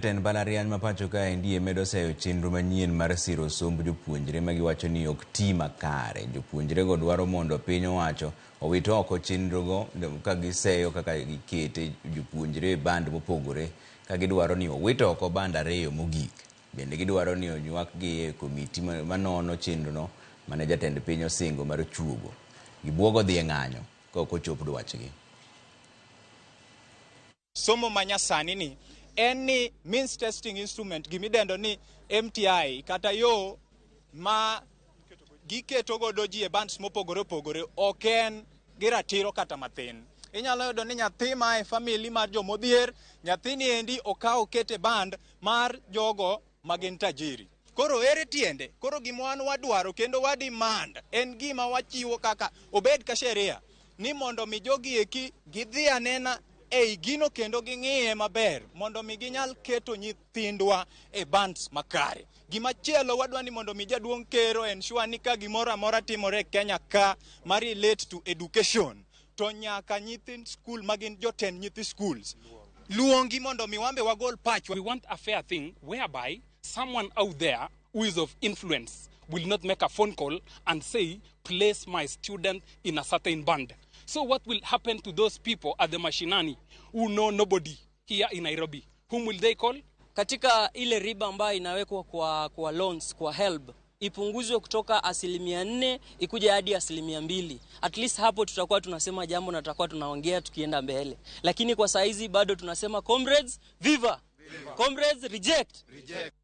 Jatend mbalariany ma pacho kaendi medo seyo chenro manyien mar siro somb jopuonjre ma giwacho ni ok ti makare. Jopuonjrego dwaro mondo piny owacho owit oko chenrogo ka giseyo kaka gikete jopuonjre e band mopogore ka gidwaro ni owit oko band ariyo mogik. Bende gidwaro ni onywakgi e komiti manono chenrono mane jatend piny osingo mar chuogo. Gibuogo dhi e ng'anyo ka ok ochop dwachgi. Somo ma nyasani ni en ni means testing instrument, gimidendo ni MTI, kata yo ma giketo godo ji e bands mopogore opogore, ok en gi ratiro kata mathin. Inyalo yudo ni nyathi ma e family mar jomodhier, nyathini endi okaw oket e band mar jogo magin tajiri. Koro ere tiende? Koro gima wan wadwaro kendo wa demand en gima wachiwo kaka obed ka sheria ni mondo mi jogi eki gidhi anena ei gino kendo ging'iye maber mondo mi ginyal keto nyithindwa e bands makare. Gimachielo wadwa ni mondo mi jaduong' ker ensure ni ka gimoro amora timore e Kenya ka ma relate to education, to nyaka nyithind skul magin jotend nyithi schools luongi mondo mi wambe wagol pachwa. We want a fair thing whereby someone out there who is of influence will not make a phone call and say, "Place my student in a certain band." So what will happen to those people at the mashinani who know nobody here in Nairobi? Whom will they call? Katika ile riba ambayo inawekwa kwa loans, kwa HELB, ipunguzwe kutoka 4% ikuje hadi 2%. At least hapo tutakuwa tunasema jambo na tutakuwa tunaongea tukienda mbele, lakini kwa saizi bado tunasema, "Comrades, viva! Viva! Comrades, reject, reject."